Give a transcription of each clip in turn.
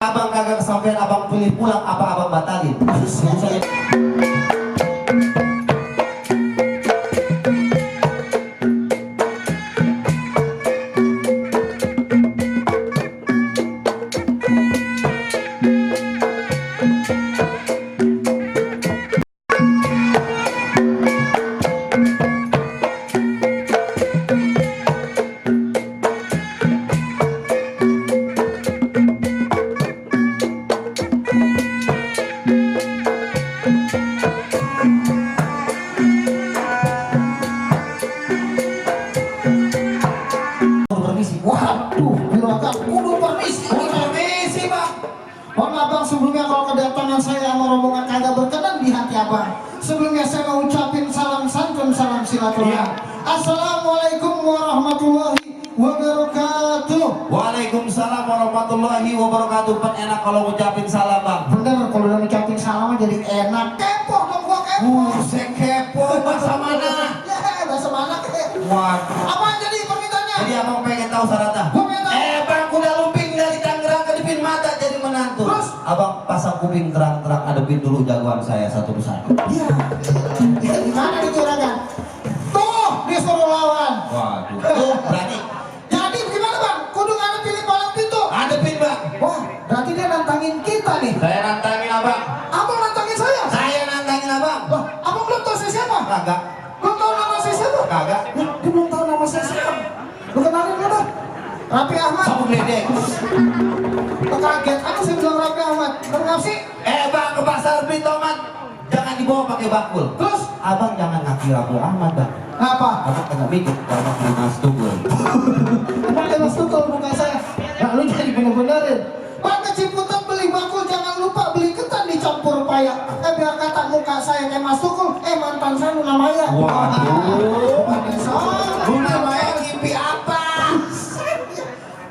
Abang kagak kesampean, abang pilih pulang apa abang batalin? Waduh, juragan, kudu permisi bang. Mohon abang sebelumnya kalau kedatangan saya sama rombongan kagak berkenan di hati abang. Sebelumnya saya mau ucapin salam santun, salam silaturahmi. Assalamualaikum warahmatullahi wabarakatuh. Waalaikumsalam warahmatullahi wabarakatuh. Pan enak kalau ngucapin salam bang. Bener, kalau udah ngucapin salam jadi enak. Kepo dong gua kepo. Saya kepo bahasa mana? Ya, bahasa mana kek? Waduh. Apa jadi permintaannya? Jadi abang pengen tahu syaratnya? Gua pengen tahu. Bang kuda lumping dari Tangerang kedipin mata jadi menantu. Terus? Abang pasang kuping terang-terang, adepin dulu jagoan saya satu persatu. Iya. Ya, gimana nih juragan? Tuh, disuruh lawan. Waduh. Tuh berani. Jadi bagaimana bang? Kudu ada pilih palang pintu. Adepin bang. Wah, berarti dia nantangin kita nih. Saya nantangin abang. Abang nantangin saya? Saya nantangin abang. Wah, abang belum tahu saya siapa? Kagak. Belum tahu nama saya siapa? Kagak. Ya, dia belum tahu nama saya siapa. Lu kenalin dulu dah. Raffi Ahmad. Sapu geledek. Kaget, aku sih bilang Raffi Ahmad. Kenapa sih? Bang ke pasar beli tomat. Jangan dibawa pakai bakul. Terus? Abang jangan ngaku Raffi Ahmad bang. Apa? Abang kagak mikir kalau beli Mas Tugul. Emang dia Mas Tukul bukan saya. Nah, lu jadi bener-benerin. Bang ke Ciputat beli bakul, jangan lupa beli ketan dicampur paya. Biar kata muka saya kayak Mas Tukul, mantan saya Luna Maya. Waduh. Luna Maya ngimpi apa?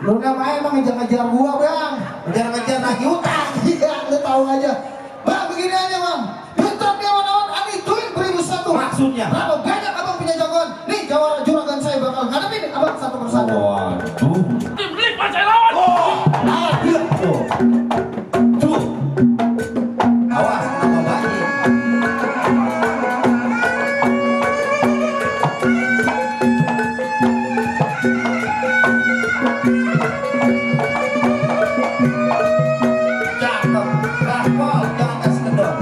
Luna Maya emang ngejar-ngejar gua bang. Ngejar-ngejar nagih utang. Iya, lu tahu aja. Bang, begini aja bang. Bentar dewan-dewan, ani tuin 1001. Maksudnya? Berapa banyak abang punya jagoan? Nih, juragan saya bakal ngadepin abang satu persatu. Waduh. Tim Lipan saya lawan. Aduh. Tuh. Awas sama banjir. Cakep. Gaspol, jangan kasih kendor.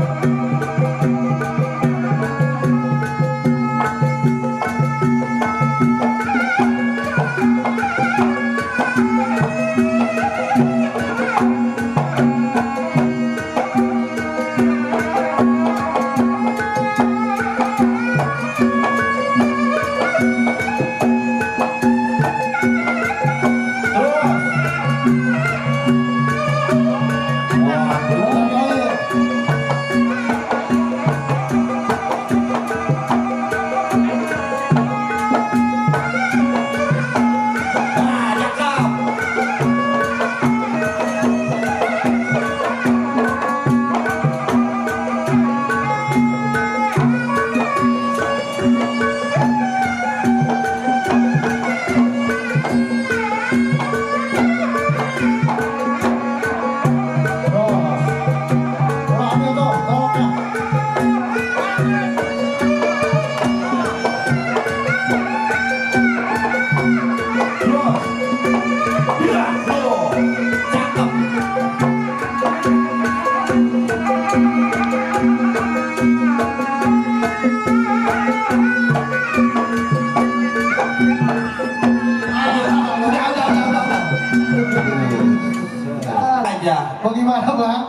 Bagaimana bang?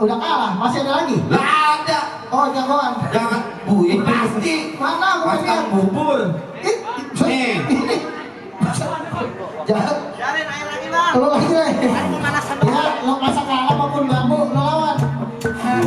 Udah kalah, masih ada lagi? Nggak ada. Oh jagoan. Jangan buin pasti. Mana buahnya? Makan bubur. Nih. Jangan. Cariin air lagi bang. Lo lagi deh. Pemanasan Ya, lo masa kalah maupun bambu, lo lawan. Nah.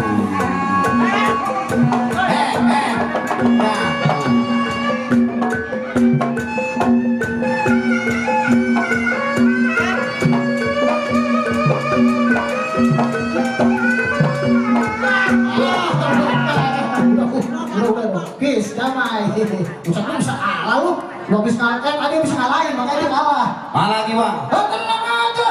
Bis, damai. Bisa kalah lu. Lo bisa kalah, kan ada yang bisa ngalahin, makanya dia kalah. Mana lagi bang? Tenang aja.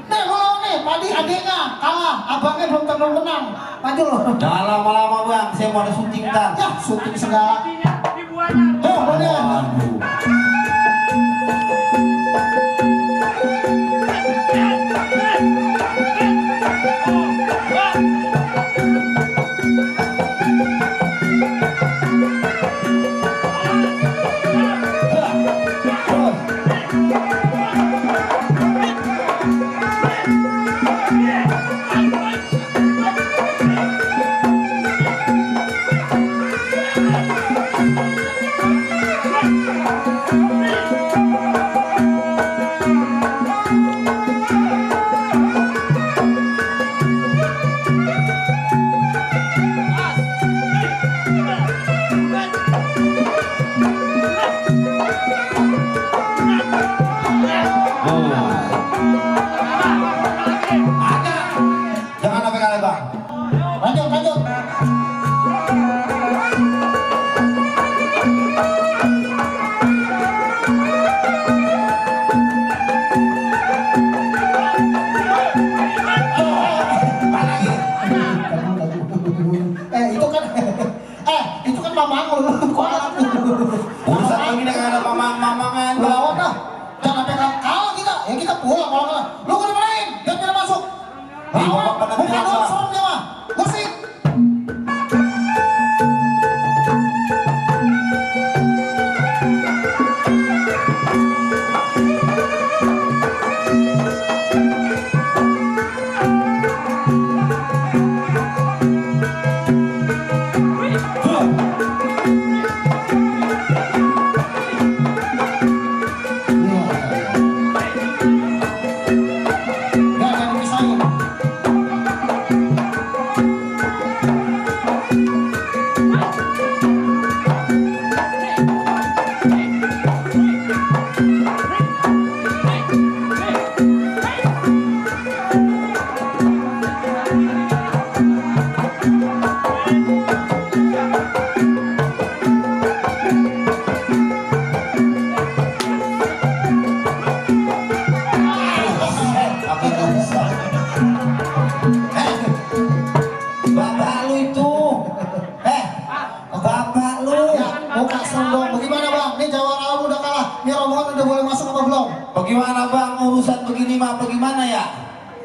Nih, kalau nih, padi ade Intinya kalah, abangnya belum tentu menang. Maju loh. Jangan lama-lama bang, saya mau ada syuting kan. Ya, syuting segala. Dibuahnya. Oh, boleh. Aduh. Jangan sampai kalah bang. Lanjut, lanjut. Itu kan mamang lu. Urusan begini kan ada mamang-mamangan bang. Lawan dah. Jangan pegang kalau kita, ya kita pulang kalau kalah. Lu kan main, jangan kita masuk. Lawan, bukan dong serem dia mah. Musik. Jangan dipisahin. Apa itu? Bapak lu itu. Bapak lu. Ya, buka sombong. Bagaimana bang? Ini jawara udah kalah. Ini rombongan udah boleh masuk apa belum? Bagaimana bang urusan begini mah bagaimana ya?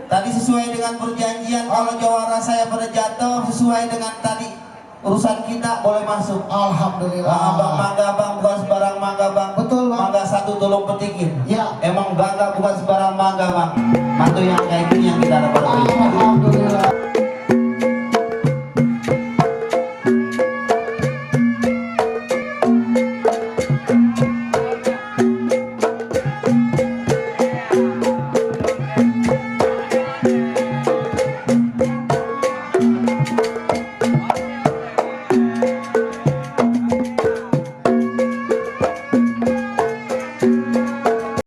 Tadi sesuai dengan perjanjian kalau jawara saya pada jatuh sesuai dengan tadi urusan kita boleh masuk. Alhamdulillah. Bang mangga bang bukan sebarang mangga bang. Betul, Bang. Mangga satu tolong petikin. Ya. Emang bangga bukan sebarang mangga bang. Mantu yang kayak gini yang kita dapat. Alhamdulillah.